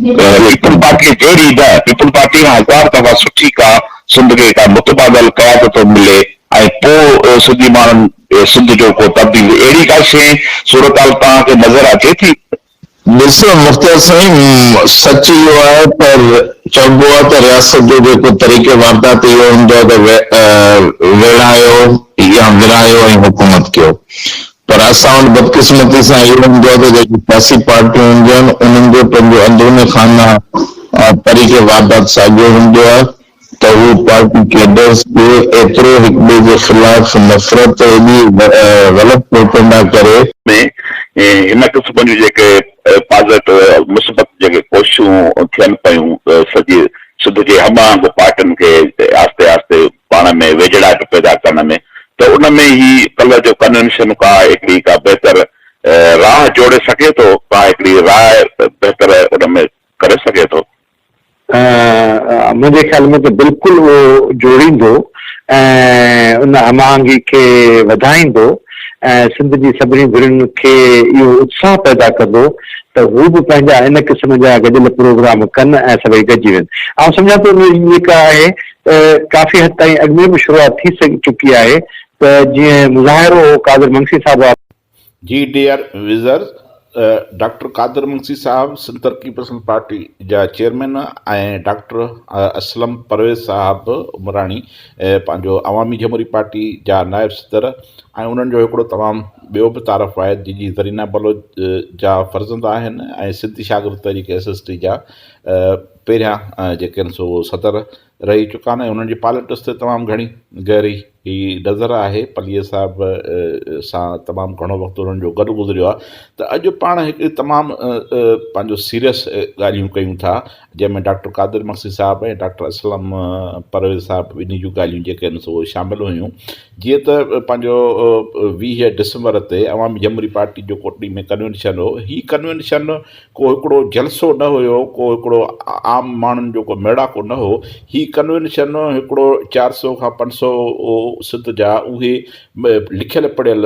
Peoples پارٽيء جهڙي نه، پيپلز پارٽيء کان هزار دفعا سٺي ڪا سنڌ کي ڪا متبادل قيادت ملي ۽ پوء سنڌي ماڻهن سنڌ جو ڪو تبديل اهڙي ڪا شيء صورتحال توهان کي نظر اچي ٿي؟ ڏسو مختيار سائين سچ اهو آهي پر چئبو آهي ته رياست جو جيڪو طريقي واردات اهو هوندو آهي ته ويڙهايو يا ورهايو ۽ حڪومت ڪيو پر اسان وٽ بدقسمتي سان اهو هوندو آهي ته جيڪي سياسي پارٽيون هونديون آهن انهن جو پنهنجو اندروني خانه طريقي واردات ساڳيو هوندو آهي ته هو پارٽي ڪيڊرز کي ايترو هڪٻئي جي خلاف نفرت ايڏي غلط پروپينڊا ڪري. ۾ هن قسم جون جيڪي پازيٽو مثبت جيڪي ڪوششون ٿين پيون سڄي سنڌ جي هم آهنگ پارٽين کي آهستي آهستي پاڻ ۾ ويجهڙائپ پيدا ڪرڻ ۾ ته ان ۾ هي ڪلهه جو ڪنوينشن ڪا هڪڙي ڪا بهتر راهه جوڙي سگهي ٿو، ڪا هڪڙي راء بهتر ان ۾ ڪري سگهي ٿو. منهنجي خيال ۾ ته بلڪل اهو جوڙيندو ۽ ان هم آهنگي کي وڌائيندو ۽ سنڌ جي سڀني ڌرين کي اهو اتساهه پيدا ڪندو ته هو به پنهنجا ان قسم جا گڏيل پروگرام ڪن ۽ سڀئي گڏجي ويهن. آئون سمجهان ٿو ان جي جيڪا آهي ته ڪافي حد تائين اڳ ۾ به شروعات ٿي چڪي آهي ته جيئن مظاهرو هو قادر منگسي صاحب وارو. جي ڊيئر وزر ڊاڪٽر قادر منگسي صاحب سنڌ ترقي پسند پارٽي جا چيئرمين ۽ ڊاڪٽر اسلم پرويز صاحب عمراڻي پنهنجو عوامي جمهوري پارٽي جا نائب صدر ۽ انهن جو هڪڙو تمام ٻيو به تعارف آهي جي جي زرينا بلوچ جا فرزند آهن ۽ سنڌي شاگرد تحريڪ ايس ايس ٽي جا پهريان جيڪي آهن سو صدر رهي چڪا آهن ۽ انهن جي پاليٽڪس تي تمام گهڻي گهري هي نظر آهي پليجي صاحب سان تمام گهڻو وقت انهن جو گڏ گذريو آهي ته اڄ پاڻ هڪ تمام پنهنجو سيريس ڳالهيون ڪيون ٿا جنهن ۾ ڊاڪٽر قادر مگسي صاحب ۽ ڊاڪٽر اسلم پرويز صاحب ٻنهي جون ڳالهيون جيڪي آهن سو شامل هيون جيئن ته پنهنجو 20 ڊسمبر تي عوامي جمهوري پارٽي جو ڪوٽڙي ۾ ڪنوينشن هو هي ڪنوينشن ڪو هڪڙو جلسو نه هيو، ڪو هڪڙو عام ماڻهن جو ڪو ميڙاڪو نه هو، هي ڪنوينشن هڪڙو 400 کان 500 سنڌ جا اهي لکيل پڙهيل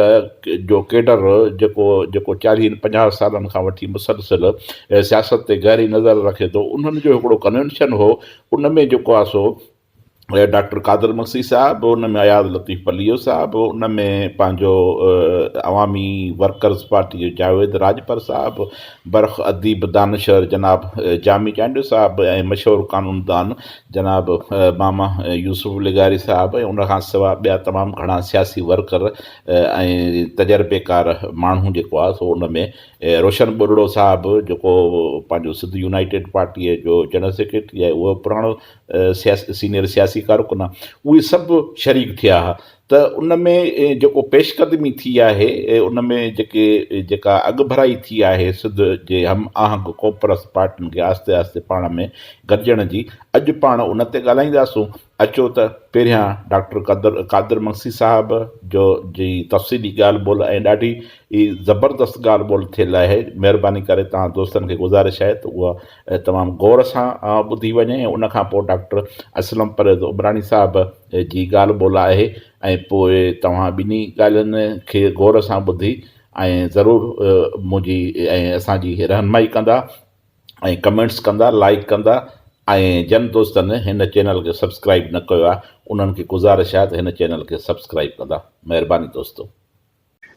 جو ڪيڊر جيڪو جيڪو چاليهن پنجاهه سالن کان وٺي مسلسل سياست تي گهري نظر رکي ٿو انهن جو هڪڙو ڪنوينشن هو ان ۾ جيڪو آهي سو ڊاڪٽر قادر مگسي صاحب، ان ۾ اياز لطيف پليجو صاحب، ان ۾ پنهنجو عوامي ورڪرز پارٽي جو جاويد راڄپر صاحب، برک اديب دانشور جناب جامي چانڊيو صاحب ۽ مشهور قانوندان جناب ماما يوسف لغاري صاحب ۽ ان کان سواء ٻيا تمام گهڻا سياسي ورڪر ۽ تجربيڪار ماڻهو جيڪو آهي سو ان ۾ روشن ٻرڙو صاحب جيڪو پنهنجو سنڌ يونائيٽيڊ پارٽيء جو جنرل سيڪريٽري آهي اهو پراڻو سينيئر سياسي ڪارڪن آ اهي سڀ شريڪ ٿيا ها ته ان ۾ جيڪو پيش قدمي ٿي آهي ان ۾ جيڪي جيڪا اڳڀرائي ٿي آهي سنڌ جي هم آهنگ قومپرست پارٽين کي آهستي آهستي پاڻ ۾ گڏجڻ جي اڄ پاڻ ان تي ڳالهائينداسون اچو ته پهريان ڊاڪٽر قدر قادر مگسي صاحب جو جي تفصيلي ڳالهه ٻولهه ۽ ڏاڍي ئي زبردست ڳالهه ٻولهه ٿيل آهي مهرباني ڪري توهان دوستن کي گذارش آهي ته اها تمام غور سان ٻڌي وڃي ۽ ان کان پوء ڊاڪٽر اسلم پرويز عمراڻي صاحب جي ڳالهه ٻولهه آهي ۽ پوء توهان ٻنهي ڳالهين کي غور سان ٻڌي ۽ ضرور منهنجي ۽ اسان جي رهنمائي ڪندا ۽ ڪمينٽس ڪندا لائيڪ ڪندا ۽ جن دوستن هن چينل کي سبسڪرائيب نه ڪيو آهي انهن کي گذارش آهي ته هن چينل کي سبسڪرائيب ڪندا مهرباني دوستو.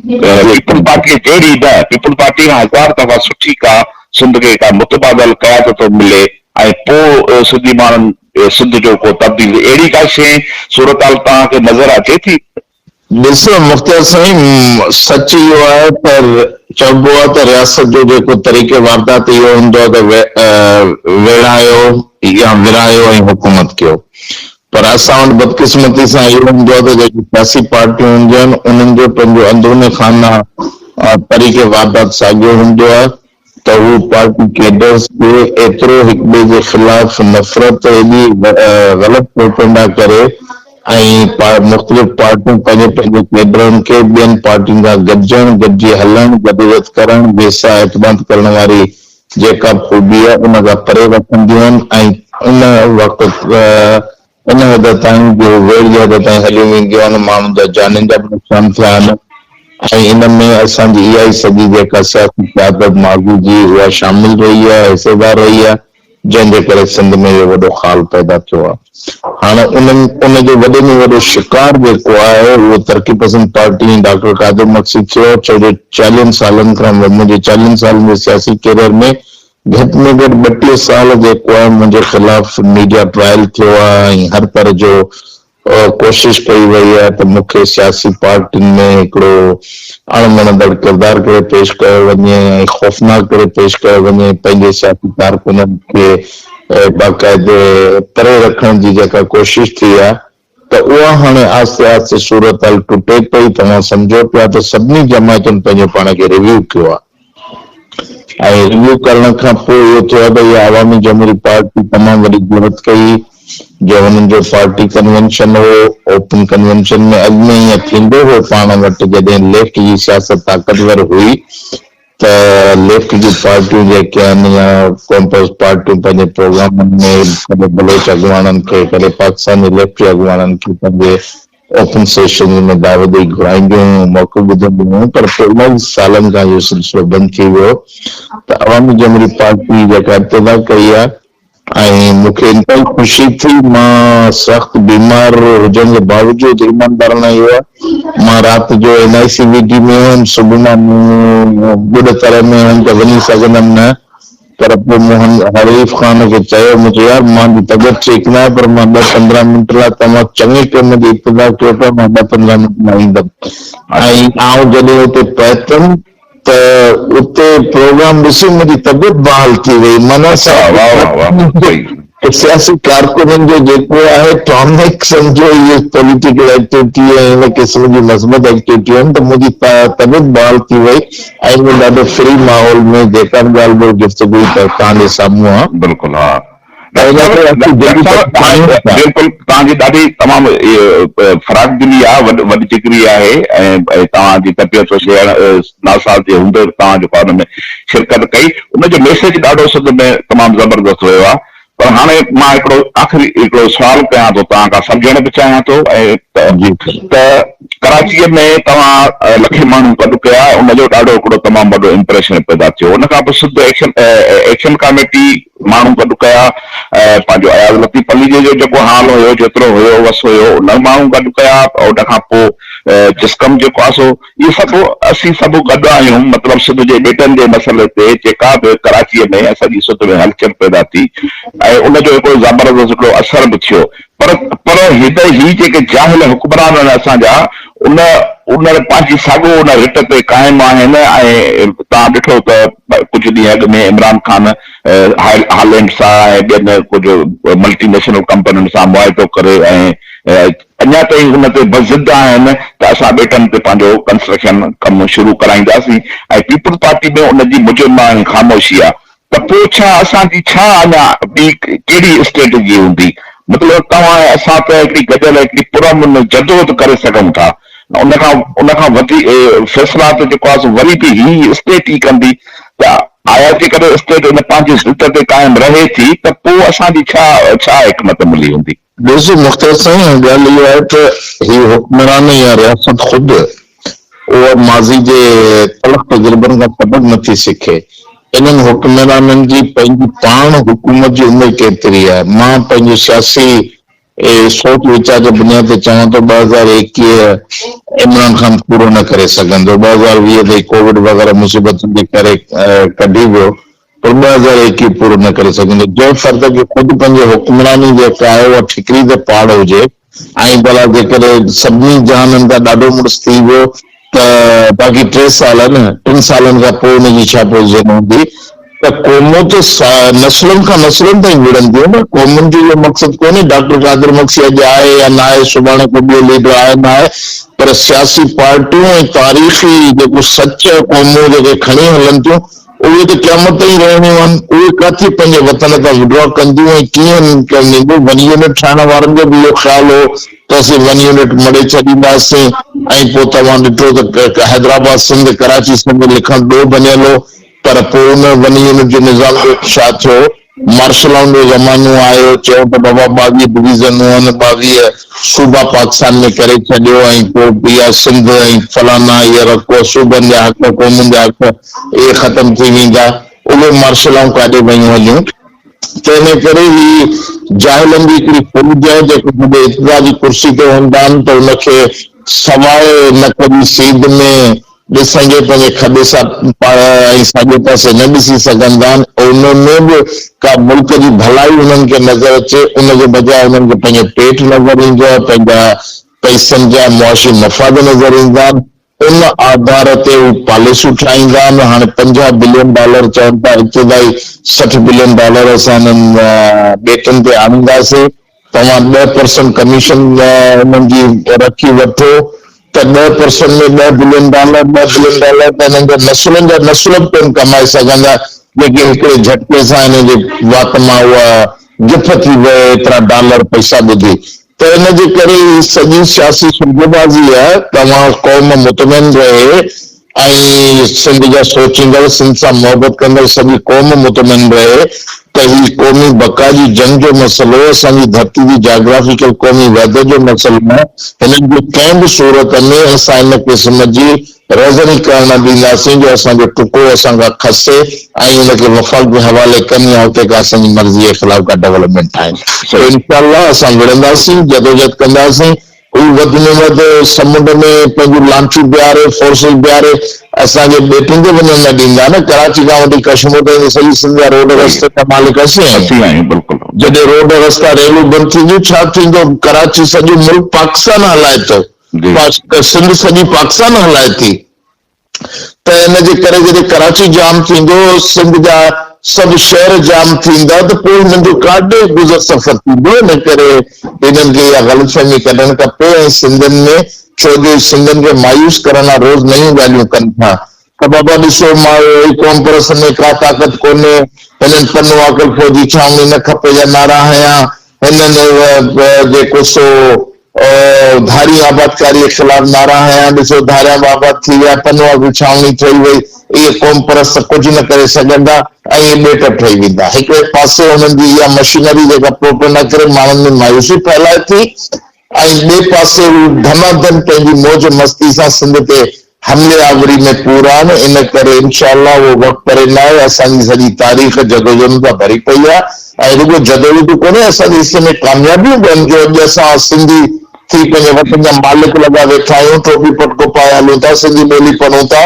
پيپلز پارٽيء جهڙي نه، پيپلز پارٽيء کان هزار دفعا سٺي ڪا سنڌ کي ڪا متبادل قيادت ملي ۽ پوء سنڌي ماڻهن سنڌ جو ڪو تبديل اهڙي ڪا شيء صورتحال توهان کي نظر اچي ٿي؟ ڏسو مختيار سائين سچ اهو آهي پر چئبو آهي ته رياست جو جيڪو طريقي واردات اهو هوندو آهي ته ويڙهايو يا ورهايو ۽ حڪومت ڪيو پر اسان وٽ بدقسمتي سان اهو هوندو آهي ته جيڪي سياسي پارٽيون هونديون آهن انهن جو پنهنجو اندروني خانه طريقي واردات ساڳيو هوندو آهي ته هو پارٽي ڪيڊرز کي ايترو هڪٻئي جي خلاف نفرت ايڏي غلط پروپينڊا ڪري ۽ مختلف پارٽيون پنهنجي پنهنجي ڪيڊرن کي ٻين پارٽين سان گڏجڻ گڏجي هلڻ جدوجھد ڪرڻ ويساهه اعتماد ڪرڻ واري جيڪا به خوبي آهي ان کان پري رکنديون آهن ۽ ان وقت ان حد تائين جو ويڙهه جي حد تائين هليون وينديون آهن ماڻهن جا جانين جا به نقصان ٿيا آهن ۽ ان ۾ اسان جي اها ئي سڄي جيڪا سياسي قيادت ماضي جي اها شامل رهي آهي حصيدار رهي آهي. جنهن جي ڪري سنڌ ۾ اهو وڏو خال پيدا ٿيو آهي. هاڻ انهن ان جو وڏي ۾ وڏو شڪار جيڪو آهي اهو ترقي پسند پارٽي ۽ ڊاڪٽر قادر مگسي ٿيو ڇو جو چاليهن سالن کان منهنجي چاليهن سالن جي سياسي ڪيريئر ۾ گهٽ ۾ گهٽ 32 سال جيڪو آهي منهنجي خلاف ميڊيا ٽرائل ٿيو آهي ۽ هر طرح جو ڪوشش ڪئي وئي آهي ته مون کي سياسي پارٽين ۾ هڪڙو اڻ وڻندڙ ڪردار ڪري پيش ڪيو وڃي ۽ خوفناڪ ڪري پيش ڪيو وڃي، پنهنجي سياسي ڪارڪنن کي باقاعدي پري رکڻ جي جيڪا ڪوشش ٿي آهي ته اها هاڻي آهستي آهستي صورتحال ٽٽي پئي، توهان سمجهو پيا ته سڀني جماعتن پنهنجو پاڻ کي ريويو ڪيو آهي ۽ ريويو ڪرڻ کان پوء اهو ٿيو آهي ته اها عوامي جمهوري پارٽي تمام وڏي جرئت ڪئي جو انهن جو پارٽي ڪنوينشن هو، اوپن ڪنوينشن ۾ اڳ ۾ ائين ٿيندو هو پاڻ وٽ جڏهن ليفٽ جي سياست طاقتور هئي ته ليفٽ جون پارٽيون جيڪي آهن يا قومپرست پارٽيون پنهنجي پروگرامن ۾ ڪڏهن بلوچ اڳواڻن کي ڪڏهن پاڪستاني ليفٽ جي اڳواڻن کي پنهنجي اوپن سيشنز ۾ دعوت ڏئي گهرائينديون هيون، موقعو ٻڌنديون هيون پر پوء الاهي سالن کان اهو سلسلو بند ٿي ويو ته عوامي جمهوري پارٽي جيڪا ابتدا ڪئي آهي ۽ مون کي انتهائي خوشي ٿي مان سخت بيمار هجڻ جي باوجود ايماندارانه اهو آهي مان رات جو N I C V D ۾ هيم صبح مان ٻڏ تر ۾ هيم ته وڃي سگهندم نه پر پوء مون حريف خان کي چيو، مون چيو يار مان جي طبيعت ٺيڪ ناهي پر مان ڏهه 15 منٽ لاء توهان چڱي ڪم جي ابتدا ڪيو پيا مان ڏهه 15 منٽ ۾ ايندم ۽ آئون جڏهن اتي پهتم ته اتي پروگرام ڏسي منهنجي طبيعت بحال ٿي وئي معنيٰ سياسي ڪارڪنن جو جيڪو آهي ٽانڪ سمجهو اهي پوليٽيڪل ايڪٽيوٽي ۽ ان قسم جون مثبت ايڪٽيوٽيون آهن ته منهنجي طبيعت بحال ٿي وئي ۽ مون ڏاڍو فري ماحول ۾ جيڪا به ڳالهه ٻولهه گفتگو هئي ته توهان جي سامهون آ. بلڪل ها ڊاڪٽر صاحب ڊاڪٽر صاحب بلڪل توهان جي ڏاڍي تمام فراخ دلي آ وڏ جگري آهي ۽ توهان جي طبيعت ناساز جي هوندي به توهان جيڪو ان ۾ شرڪت ڪئي ان جو ميسيج ڏاڍو سنڌ ۾ تمام زبردست ويو آ پر هاڻي مان هڪڙو آخري هڪڙو سوال ڪيان ٿو توهان کان سمجهڻ به چاهيان ٿو ۽ ته ڪراچيء ۾ توهان لکين ماڻهو گڏ ڪيا ان جو ڏاڍو هڪڙو تمام وڏو امپريشن پيدا ٿيو ان کان پوء سنڌ ايڪشن ايڪشن ڪاميٽي ماڻهو گڏ ڪيا پنهنجو اياز لطيف پليجي جو جيڪو حال هيو جيترو هيو وس هيو ان ماڻهو گڏ ڪيا ان کان پوء جسقم جيڪو آهي سو اهي سڀ اسين سڀ گڏ آهيون مطلب سنڌ جي ٻيٽن جي مسئلي تي جيڪا به ڪراچيء ۾ ۽ سڄي سنڌ ۾ هلچل پيدا ٿي ۽ ان جو هڪڙو زبردست هڪڙو اثر به ٿيو پر پر هن هي جيڪي جاهل حڪمران آهن اسان جا ان ان پنهنجي ساڳو ان رٽ تي قائم آهن ۽ توهان ڏٺو ته ڪجهه ڏينهن اڳ ۾ عمران خان هالينڊ سان ۽ ٻين ڪجهه ملٽي نيشنل ڪمپنين سان معاهدو ڪري ۽ اڃا تائين ان تي بضد آهن ته اسان ٻيٽن تي پنهنجو ڪنسٽرڪشن ڪم شروع ڪرائينداسين ۽ پيپلز پارٽي ۾ ان جي مجرماڻي خاموشي آ ته پوء ڇا اسان جي ڇا اڃا ٻي ڪهڙي اسٽريٽجي هوندي مطلب توهان ۽ اسان ته هڪڙي گڏيل هڪڙي پرامن جدوجهد ڪري سگهون ٿا ان کان ان کان وڌي فيصلا ته جيڪو آ سو وري به هي اسٽيٽ ئي ڪندي ته آيا جيڪڏهن اسٽيٽ ان پنهنجي ضد تي قائم رهي ٿي ته پوء اسان جي ڇا ڇا حڪمت عملي هوندي. ڏسو مختيار سائين ڳالهه اها آهي ته هي حڪمران يا رياست خود اها ماضي جي تلخ تجربن کان سبق نٿي سکي. انهن حڪمرانن جي پنهنجي پاڻ حڪومت جي عمر ڪيتري آهي؟ مان پنهنجو سياسي سوچ ويچار جي بنياد تي چوان ٿو 2021 عمران خان پورو نه ڪري سگهندو، 2020 تائين ڪووڊ وغيره مصيبتن جي ڪري ڪڍي ويو. پر 2021 پورو نه ڪري سگهندو. جنهن فرد کي خود پنهنجي حڪمراني جيڪا آهي اها ٺڪري تي پاڙ هجي ۽ ڀلا جيڪڏهن سڀني جهانن کان ڏاڍو مڙس ٿي ويو ته باقي ٽي سال نه ٽن سالن کان پوء ان جي ڇا پوزيشن هوندي ته قومون ته نسلن کان نسلن تائين وڙهنديون نه قومن جو اهو مقصد ڪونهي ڊاڪٽر قادر مگسي اڄ آهي يا ناهي سڀاڻي ڪو ٻيو ليڊر آهي ناهي پر سياسي پارٽيون ۽ تاريخي جيڪو سچ قومون جيڪي کڻي هلن ٿيون اهي ته قيامت تائين رهڻيون آهن، اهي ڪاٿي پنهنجي وطن تان وڊرا ڪنديون ۽ ڪيئن انهن کي نيندو، ون يونٽ ٺاهڻ وارن جو به اهو خيال هو ته اسين ون يونٽ مڙهي ڇڏينداسين ۽ پوء توهان ڏٺو ته حيدرآباد سنڌ، ڪراچي سنڌ لکڻ ڏوهه بنيل هو پر پوء ان ون يونٽ جو نظام جو ڇا ٿيو؟ مارشل لائن جو زمانو آيو، چيو ته بابا 22 ڊويزنون آهن، 22 صوبا پاڪستان ۾ ڪري ڇڏيو ۽ پوء اها سنڌ ۽ فلانا اهي رڪو صوبن جا حق، قومن جا حق اهي ختم ٿي ويندا، اهي مارشل لائون ڪاڏي ويون هليون؟ تنهن ڪري هي جاهلن جي هڪڙي فوج آهي جيڪو جڏهن اقتدار جي ڪرسي تي هوندا آهن ته ان کي سواء نڪ جي سيڌ ۾ ڏسڻ جي پنهنجي کٻي ۽ ساڄي پاسي نه ڏسي سگهندا آهن ان ۾ به ڪا ملڪ جي ڀلائي انهن کي نظر اچي ان جي بجاء انهن کي پنهنجو پيٽ نظر ايندو آهي پنهنجا پئسن جا معاشي مفاد نظر ايندا آهن ان آڌار تي هو پاليسيون ٺاهيندا آهن، هاڻي 50 بلين ڊالر چون ٿا ابتدائي 60 بلين ڊالر اسان انهن ٻيٽن تي آڻينداسين، توهان 10 پرسنٽ ڪميشن انهن جي رکي وٺو ته 10 percent ۾ 10 billion dollar, 10 billion dollar ته انهن جا نسلن جا نسل به ڪونه ڪمائي سگهندا جيڪي هڪڙي جهٽڪي سان انهن جي وات مان اها گف ٿي وئي ايترا ڊالر پئسا ٻڌي ته ان جي ڪري هي سڄي سياسي سوديبازي آهي، توهان قوم مطمئن رهي ۽ سنڌ جا سوچيندڙ، سنڌ سان محبت ڪندڙ سڄي قوم مطمئن رهي ته هي قومي بقا جي جنگ جو مسئلو، اسان جي ڌرتي جي جاگرافيڪل قومي وحدت جو مسئلو نه، هنن کي ڪنهن به صورت ۾ اسان ان قسم جي رهزني ڪرڻ نه ڏينداسين جو اسان جو ٽڪو اسان کان کسي ۽ ان کي وفاق جي حوالي ڪن يا اتي ڪا اسان جي مرضي جي خلاف ڪا ڊولپمينٽ ٺاهين. سو انشاء الله اسان وڙهنداسين، جدوجهد ڪنداسين. هو وڌ ۾ وڌ سمنڊ ۾ پنهنجون لانچون بيهاري، فورسز بيهاري اسان کي ٻيٽن تي وڃڻ نه ڏيندا نه. ڪراچي کان وٺي ڪشمور تائين ته سڄي سنڌ جا روڊ رستن جا مالڪ اسين آهيون. اسين آهيون بلڪل. جڏهن روڊ رستا ريلون بند ٿينديون ڇا ٿيندو؟ ڪراچي سڄو ملڪ پاڪستان هلائي ٿو. سنڌ سڄي پاڪستان هلائي ٿي ته ان جي ڪري جڏهن ڪراچي جام ٿيندو سنڌ جا سڀ شهر جام ٿيندا ته پوء هنن جو ڪاڏي گذر سفر ٿيندو ان ڪري هنن کي اها غلط فهمي ڪڍڻ کپي ۽ سنڌين ۾ ڇو جو سنڌين کي مايوس ڪرڻ لاء روز نيون ڳالهيون ڪن ٿا ته بابا ڏسو هي قوم پرستن ۾ ڪا طاقت ڪونهي هنن پنو عاقل فوجي ڇانوڻي نه کپي جا نعرا هنيا هنن جيڪو سو ڌارين آبادڪاريء خلاف نعرا هنيا، ڏسو ڌاريان به آباد ٿي ويا، پنوهه به ڇانوڻي ٺهي وئي، اهي قومپرست ڪجهه نه ڪري سگهندا ۽ اهي ٻيٽ ٺهي ويندا. هڪڙي پاسي انهن جي اها مشينري جيڪا پروپينڊا ڪري ماڻهن ۾ مايوسي ڦهلائي ٿي ۽ ٻئي پاسي هو ڌماڌم پنهنجي موج مستي سان سنڌ تي حملي آوري ۾ پورا آهن، ان ڪري انشاء الله اهو وقت پري ناهي، اسان جي سڄي تاريخ جدوجهدن سان ڀري پئي آهي ۽ رڳو جدوجهدون ڪونهي اسان جي حصي ۾ ڪاميابيون به آهن جو اڄ اسان سنڌي ٿي پنهنجي وطن جا مالڪ لڳا ويٺا آهيون، ٽوپي پٽڪو پائي هلون ٿا، سنڌي ٻولي پڙهون ٿا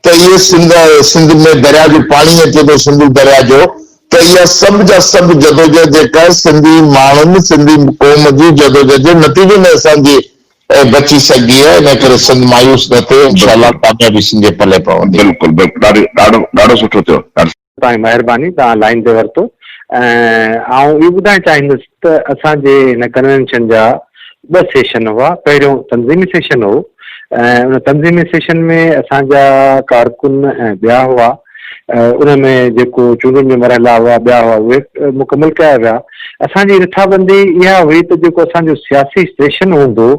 ته اهي سنڌ سنڌ ۾ درياء جو پاڻي اچي ٿو سنڌو درياء جو ته اها سڀ جا سڀ جدوجهد جيڪا سنڌي ماڻهن سنڌي قوم جي جدوجهد جي نتيجي ۾ اسان جي بچي سگهي آهي ان ڪري سنڌ مايوس نه ٿئي انشاء الله ڪاميابي سنڌ جي پلئه پوندي. بلڪل بلڪل ڏاڍو ڏاڍو ڏاڍو سٺو ٿيو ڏاڍو. توهان جي مهرباني توهان لائين تي ورتو ۽ آئون اهو ٻڌائڻ چاهيندس ته اسان جي هن ڪنوينشن جا ٻه سيشن هئا پهريون تنظيمي سيشن هو ۽ ان تنظيمي سيشن ۾ اسان جا ڪارڪن ۽ ٻيا هئا ان ۾ جيڪو چونڊن جا مرحلا هئا ٻيا هئا اهي مڪمل ڪيا ويا. اسان جي رٿابندي اها هئي ته جيڪو اسان جو سياسي سيشن هوندو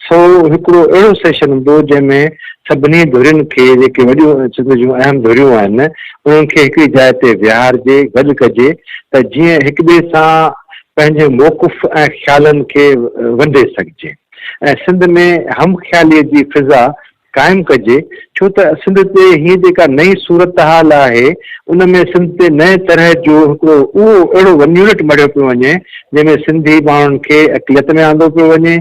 سو هڪڙو اهڙو سيشن هوندو جنهن ۾ سڀني ڌرين کي جيڪي وڏيون سنڌ جون اهم ڌريون آهن انهن کي هڪڙي جاء تي ويهارجي گڏ ڪجي ته جيئن هڪٻئي سان پنهنجي موقف ۽ خيالن کي ونڊي سگهجي ۽ سنڌ ۾ هم خيالي جي فضا قائم ڪجي، ڇو ته سنڌ تي هيء جيڪا نئين صورتحال آهي، ان ۾ سنڌ تي نئين طرح جو هڪڙو اهو اهڙو ون يونٽ مڙهيو پيو وڃي، جنهن ۾ سنڌي ماڻهن کي اقليت ۾ آندو پيو وڃي،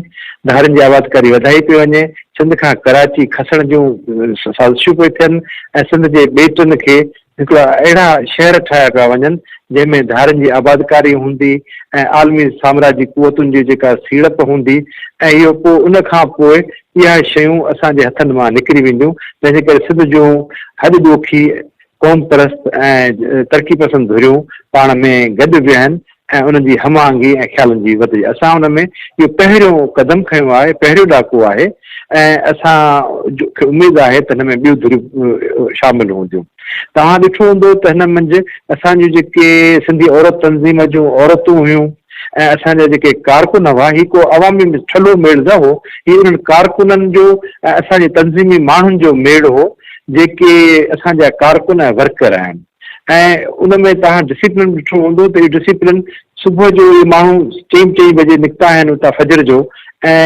ڌارين جي آبادڪاري وڌائي پئي وڃي، سنڌ کان ڪراچي کسڻ جون سازشون پيون ٿين ۽ سنڌ جي ٻيٽن کي هڪڙا اهڙا شهر ٺاهيا پيا وڃن، جنهن ۾ ڌارين جي آبادڪاري هوندي ۽ عالمي سامراجي قوتن جي جيڪا سيڙپ هوندي ۽ اهو پوء ان کان پوء اها شيون اسان جي هٿن مان نڪري وينديون، تنهن جي ڪري سنڌ جون هڏ ڏوکي قومپرست ۽ ترقي پسند ڌريون پاڻ ۾ گڏ ويهن ۽ انهن جي هم آهنگي ۽ خيالن جي وڌ اسان ان ۾ اهو پهريون قدم کنيو آهي، پهريون ڏاڪو آهي ۽ اسان کي اميد آهي ته هن ۾ ٻيون ڌريون شامل هونديون. توهان ڏٺو هوندو ته هن منجهه اسان جون جيڪي سنڌي عورت تنظيم جون عورتون هيون ۽ اسان جا جيڪي ڪارڪن هئا، هي ڪو عوامي ٺلهو ميڙ نه هو، هي انهن ڪارڪنن جو ۽ اسان جي تنظيمي ماڻهن جو ميڙ هو، جيڪي اسان جا ڪارڪن ۽ ورڪر آهن. ۽ ان ۾ توهان ڊسيپلن ڏٺو هوندو ته اهو ڊسيپلن صبح جو اهي ماڻهو چئين چئين بجي نڪتا آهن اتان فجر جو ۽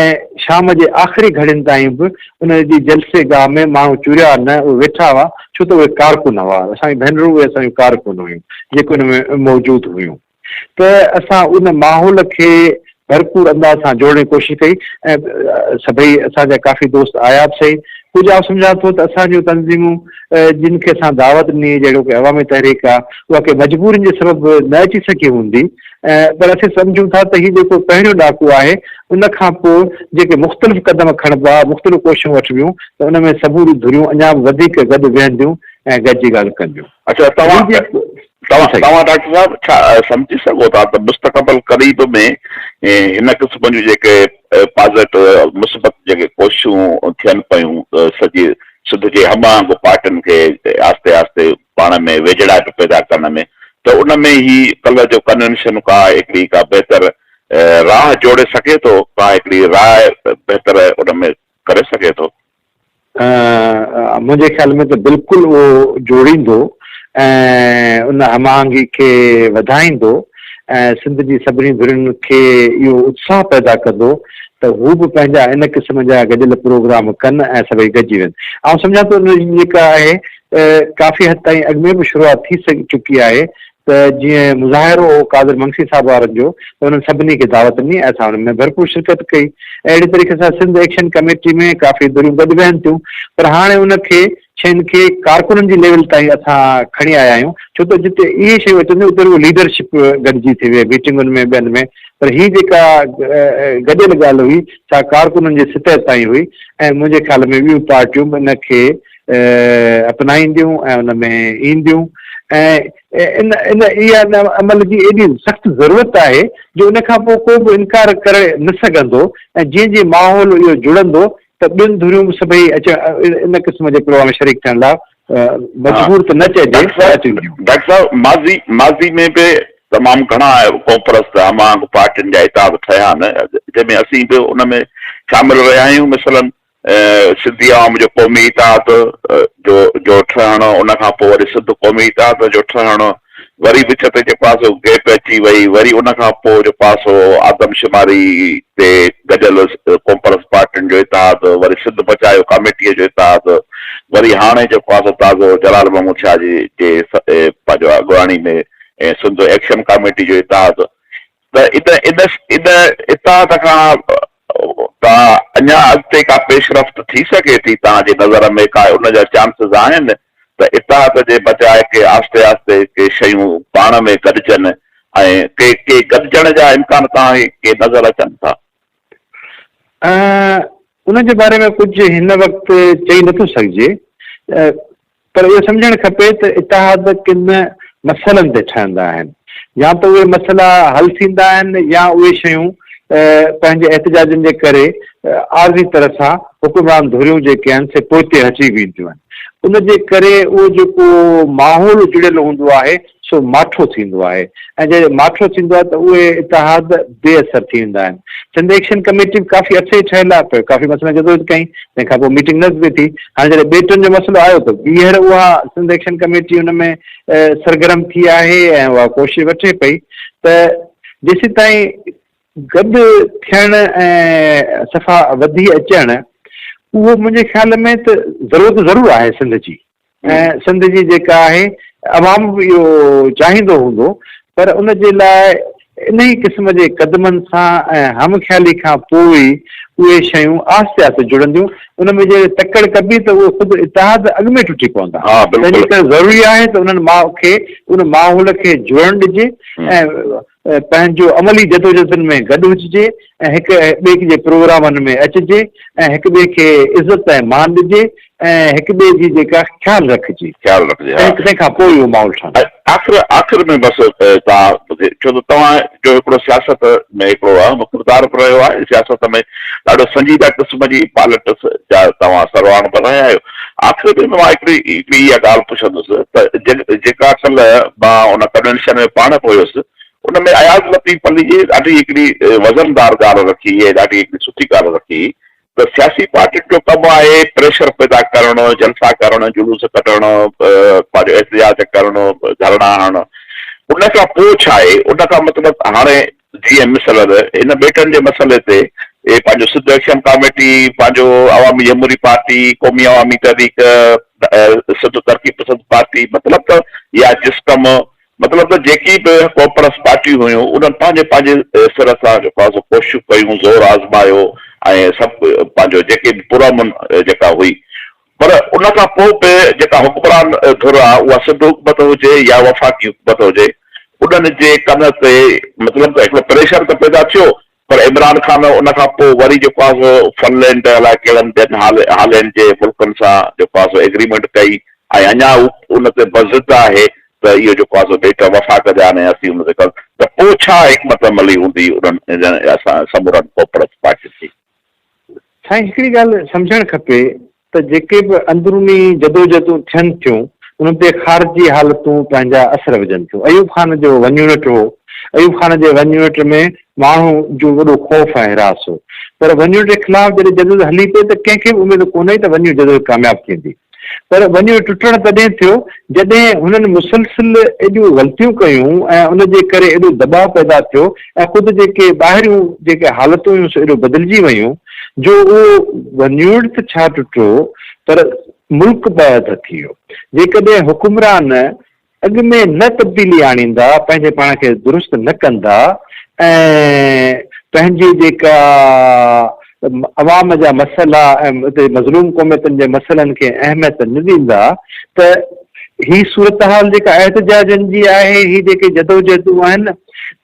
شام جي آخري گهڙين تائين به ان جي جلسي گاهه ۾ ماڻهو چوريا نه اهي ويٺا هئا ڇو ته اهي ڪارڪن هئا اسان جون ڀينرون اهي اسان جون ڪارڪن هيون جيڪي ان ۾ موجود هيون. ته اسان ان ماحول کي ڀرپور انداز سان جوڙڻ جي ڪوشش ڪئي ۽ سڀئي اسان جا ڪافي دوست آيا به سهي. ڪجهه آئون سمجهان ٿو ته اسان جون تنظيمون جن کي اسان دعوت ڏني جهڙوڪ عوامي تحريڪ آ اها ڪي مجبورين جي سبب نه اچي سگهي هوندي پر اسين سمجهون ٿا ته هي جيڪو پهريون ڏاڪو آهي ان کان پوء جيڪي مختلف قدم کڻبا مختلف ڪوششون وٺبيون ته ان ۾ سموريون ڌريون اڃا به وڌيڪ گڏ ويهنديون ۽ گڏجي ڳالهيون ڪنديون. اڇا هي توهان جيڪو توهان سائين. توهان ڊاڪٽر صاحب ڇا سمجهي سگهو ٿا ته مستقبل قريب ۾ هن قسم جون جيڪي پازيٽو مثبت جيڪي ڪوششون ٿين پيون سڄي سنڌ جي هم آهنگ پارٽين کي آهستي آهستي پاڻ ۾ ويجهڙائپ پيدا ڪرڻ ۾ ته ان ۾ هي ڪلهه جو ڪنوينشن ڪا هڪڙي ڪا بهتر راهه جوڙي سگهي ٿو ڪا هڪڙي راء بهتر ان ۾ ڪري سگهي ٿو؟ منهنجي خيال ۾ ته بلڪل اهو جوڙيندو ۽ ان هم آهنگي کي وڌائيندو ۽ سنڌ جي سڀني ڌرين کي اهو اتساهه پيدا ڪندو ته هو به پنهنجا ان قسم جا گڏيل پروگرام ڪن ۽ سڀئي گڏجي ويهن. آئون سمجهان ٿو ان جي جيڪا آهي ڪافي حد تائين اڳ ۾ به شروعات ٿي چڪي آهي ته جيئن مظاهرو هو قادر منگسي صاحب وارن جو ته انهن سڀني کي دعوت ڏني ۽ اسان انهن ۾ ڀرپور شرڪت ڪئي. اهڙي طريقي سان سنڌ ايڪشن ڪميٽي ۾ ڪافي ڌريون گڏ ويهن ٿيون پر هاڻي ان کي شين کي ڪارڪنن جي ليول تائين اسان کڻي آيا آهيون ڇو ته جتي اهي شيون اچن ٿيون اتي رڳو ليڊرشپ گڏجي ٿي ويهي ميٽنگن ۾ ٻين ۾ پر هي جيڪا گڏيل ڳالهه هئي سا ڪارڪنن جي سطح تائين هئي ۽ منهنجي خيال ۾ ٻيون پارٽيون به ان کي اپنائينديون ۽ ان ۾ اينديون ۽ ان ان اها ان عمل جي ايڏي سخت ضرورت آهي جو ان کان پوء ڪو به انڪار ڪري نه سگهندو ۽ جيئن جيئن ماحول اهو جڙندو ته ٻين ڌريون به سڀئي اچڻ ان قسم جي پروگرام ۾ شريڪ ٿيڻ لاء مجبور ته نه چئجي ڊاڪٽر پر صاحب اچي وينديون. ڊاڪٽر صاحب ماضي ماضي ۾ به تمام گهڻا قومپرست هم آهنگ پارٽين جا اتحاد ٺهيا آهن جنهن ۾ اسين به ان ۾ شامل رهيا آهيون مثلاً سنڌي عوام جو قومي اتحاد جو جو ٺهڻ، ان کان پوء وري سنڌ قومي اتحاد جو ٺهڻ، وري وچ تي جيڪو آهي سو گيپ اچي وئي، وري ان کان پوء جيڪو آهي سو آدمشماري تي گڏيل قومپرست پارٽين جو اتحاد، وري سنڌ بچايو ڪاميٽيء جو اتحاد، وري هاڻي جيڪو آهي سو تازو جلال محمود شاهه جي جي پنهنجو اڳواڻي ۾ سنڌ ايڪشن ڪاميٽي جو اتحاد ته ان ان ان اتحاد کان ڪا اڃا اڳتي ڪا پيش رفت ٿي سگهي ٿي توهان جي نظر ۾ ڪا ان جا چانسز آهن ته اتحاد جي بجاء ڪي آهستي آهستي ڪي شيون پاڻ ۾ گڏجن ۽ ڪي ڪي گڏجڻ جا امڪان توهان کي ڪي نظر اچن ٿا؟ ان جي باري ۾ ڪجهه هن وقت چئي نٿو سگهجي. پر اهو سمجهڻ کپي ته اتحاد ڪن مسئلن تي ٺهندا آهن، يا ته اهي مسئلا حل ٿيندا آهن يا اهي شيون پنهنجي احتجاجن جي ڪري عارضي طرح سان حڪمران ڌريون جيڪي آهن سي پوئتي هٽي وينديون آهن. ان جي ڪري اهو جيڪو ماحول جڙيل هوندو آهي سو ماٺو ٿيندو آهي ۽ جڏهن ماٺو ٿيندو آهي ته اهي اتحاد بي اثر ٿي ويندا آهن. سنڌ ايڪشن ڪميٽي به ڪافي عرصي جي ٺهيل آهي پر ڪافي مسئلن جدوجهد ڪئي تنهن کان پوء ميٽنگ نه به ٿي. هاڻي جڏهن ٻيٽن جو مسئلو آيو ته ٻيهر اها سنڌ ايڪشن ڪميٽي ان ۾ سرگرم ٿي آهي ۽ اها ڪوشش وٺي پئي ته جيسيتائين گڏ ٿيڻ ۽ صفا وڌي اچڻ اهو منهنجي خيال ۾ ته ضرورت ضرور آهي سنڌ جي. ۽ سنڌ جي جيڪا آهي عوام به اهو چاهيندو هوندو پر ان جي لاء انهي قسم جي قدمن سان ۽ هم خيالي کان پوء ئي اهي شيون آهستي آهستي جڙنديون ان ۾ جي تڪڙ ڪبي ته اهي خود اتحاد اڳ ۾ ٽٽي پوندا تنهن جي ڪري ضروري آهي ته انهن کي ان ماحول کي جڙڻ ڏجي ۽ پنهنجو عملي جدوجهدن ۾ گڏ هججي ۽ هڪ ٻئي جي پروگرامن ۾ اچجي ۽ هڪ ٻئي کي عزت ۽ مان ڏجي ۽ هڪ ٻئي جي جيڪا خيال رکجي. خيال رکجي ها. تنهن کان پوء اهو ماحول ٺهندو. آخر آخر ۾ بس توهان ڇو ته توهان جو هڪڙو سياست ۾ هڪڙو اهم ڪردار به رهيو آهي سياست ۾ ڏاڍو سنجيده قسم جي پاليٽڪس جا توهان سرواڻ به رهيا آهيو آخر ۾ مان هڪڙي هڪڙي اها ڳالهه پڇندس ته جيڪا ڪلهه مان ان ڪنوينشن ۾ پاڻ به هيس ان ۾ اياز لطيف پليجي ڏاڍي هڪڙي وزندار ڳالهه رکي ۽ ڏاڍي هڪڙي سٺي ڳالهه رکي ته سياسي پارٽين جو ڪم آهي پريشر پيدا ڪرڻ، جلسا ڪرڻ، جلوس ڪڍڻ، پنهنجو احتجاج ڪرڻ، ڌرڻا هڻڻ ان کان پوء ڇا آهي ان کان مطلب هاڻي جيئن مثلاً هن ٻيٽن جي مسئلي تي پنهنجو سنڌ ايڪشن ڪاميٽي، پنهنجو عوامي جمهوري پارٽي، قومي عوامي تحريڪ، سنڌ ترقي پسند پارٽي مطلب ته يا جسقم مطلب ته جيڪي به قومپرست پارٽيون هيون انهن پنهنجي پنهنجي سر سان جيڪو آهي سو ڪوششون ڪيون، زور آزمايو ۽ سڀ پنهنجو جيڪي به پرامن جيڪا هئي پر ان کان پوء به جيڪا حڪمران ڌر آهي اها سنڌ حڪومت هجي يا وفاقي حڪومت هجي انهن جي ڪن تي مطلب ته هڪڙو پريشر ته پيدا ٿيو پر عمران خان ان کان پوء وري جيڪو آهي سو فنلينڊ الائي ڪهڙن ٻين هالينڊ جي ملڪن سان جيڪو آهي سو ايگريمينٽ ڪئي ۽ اڃا هو ان تي بضد آهي ته اهو جيڪو آهي سو ٻيٽ وفاق جا آهن ۽ اسين ان تي ڪر ته پوء ڇا حڪمت عملي هوندي انهن اسان سمورن قومپرست پارٽين جي؟ سائين هڪڙي ڳالهه سمجهڻ کپي ته جيڪي به اندروني جدوجهدون ٿين ٿيون انهن تي خارجي حالتون پنهنجا اثر وجهن ٿيون. ايوب خان جو ون يونٽ هو، ايوب خان جي ون يونٽ ۾ ماڻهو جو وڏو خوف ۽ هراس هو پر ون يونٽ جي خلاف جڏهن جدوجهد هلي پئي ته ڪنهن کي به اميد ڪونه هئي ته ون يونٽ جدوجهد ڪامياب ٿيندي. پر ون يونٽ ٽٽڻ تڏهن ٿيو جڏهن هنن مسلسل ايڏيون غلطيون ڪيون ۽ ان جي ڪري ايڏو دٻاء پيدا ٿيو ۽ خود جيڪي ٻاهريون جيڪي حالتون هيون سو ايڏو بدلجي ويون جو اهو ون يونٽ ته ڇا ٽٽو پر ملڪ به اڌ ٿي ويو. جيڪڏهن حڪمران اڳ ۾ نه تبديلي آڻيندا، پنهنجي پاڻ کي درست نه ڪندا ۽ پنهنجي جيڪا عوام جا مسئلا ۽ اتي مظلوم قوميتن جي مسئلن کي اهميت نه ڏيندا ته هي صورتحال جيڪا احتجاجن جي آهي، هي جيڪي جدوجهدون آهن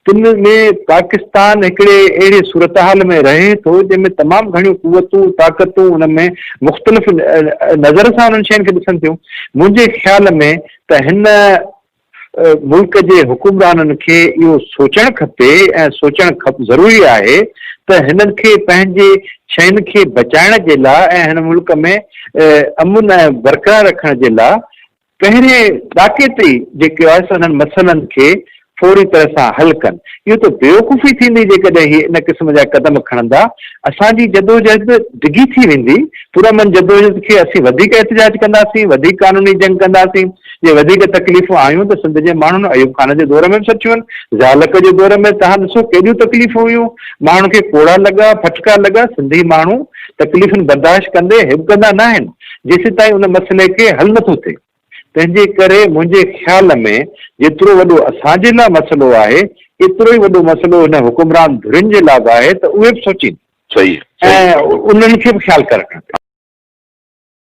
تن ۾ پاڪستان هڪڙي اهڙي صورتحال ۾ رهي ٿو جنهن ۾ تمام گهڻيون قوتون، طاقتون ان ۾ مختلف نظر سان انهن شين کي ڏسن ٿيون. منهنجي خيال ۾ ته هن ملڪ جي حڪمرانن کي اهو سوچڻ کپي ۽ سوچڻ ضروري آهي ته هنن کي پنهنجي شين کي بچائڻ جي لاء ۽ هن ملڪ ۾ امن ۽ برقرار رکڻ جي لاء پهرين ڏاڪي تي ئي جيڪي آهي سو انهن مسئلن کي فوري طرح سان حل ڪن. اهو ته بيوقوفي ٿيندي جيڪڏهن هي ان قسم جا قدم کڻندا. اسان جي جدوجهد ڊگهي ٿي ويندي. پرامن جدوجهد کي اسين وڌيڪ احتجاج ڪنداسين، وڌيڪ قانوني جنگ ڪنداسين. جي وڌيڪ تڪليفون آيون ته سنڌ جي ماڻهن ايوب خان جي دور ۾ به سٺيون آهن. ضياء الحق جي دور ۾ توهان ڏسو ڪيڏيون تڪليفون هيون. ماڻهن کي ڪوڙا لڳا، ڦٽڪا لڳا. سنڌي ماڻهو تڪليفن برداشت ڪندي هٻڪندا ناهن. جيسيتائين ان مسئلي کي حل نٿو ٿئي. تنهن جي ڪري منهنجي خيال ۾ جيترو وڏو اسان جي لاء مسئلو آهي، ايترو ئي وڏو مسئلو هن حڪمران ڌرين جي لاء به آهي ته اهي به سوچين صحيح ۽ انهن کي به خيال ڪرڻ کپي.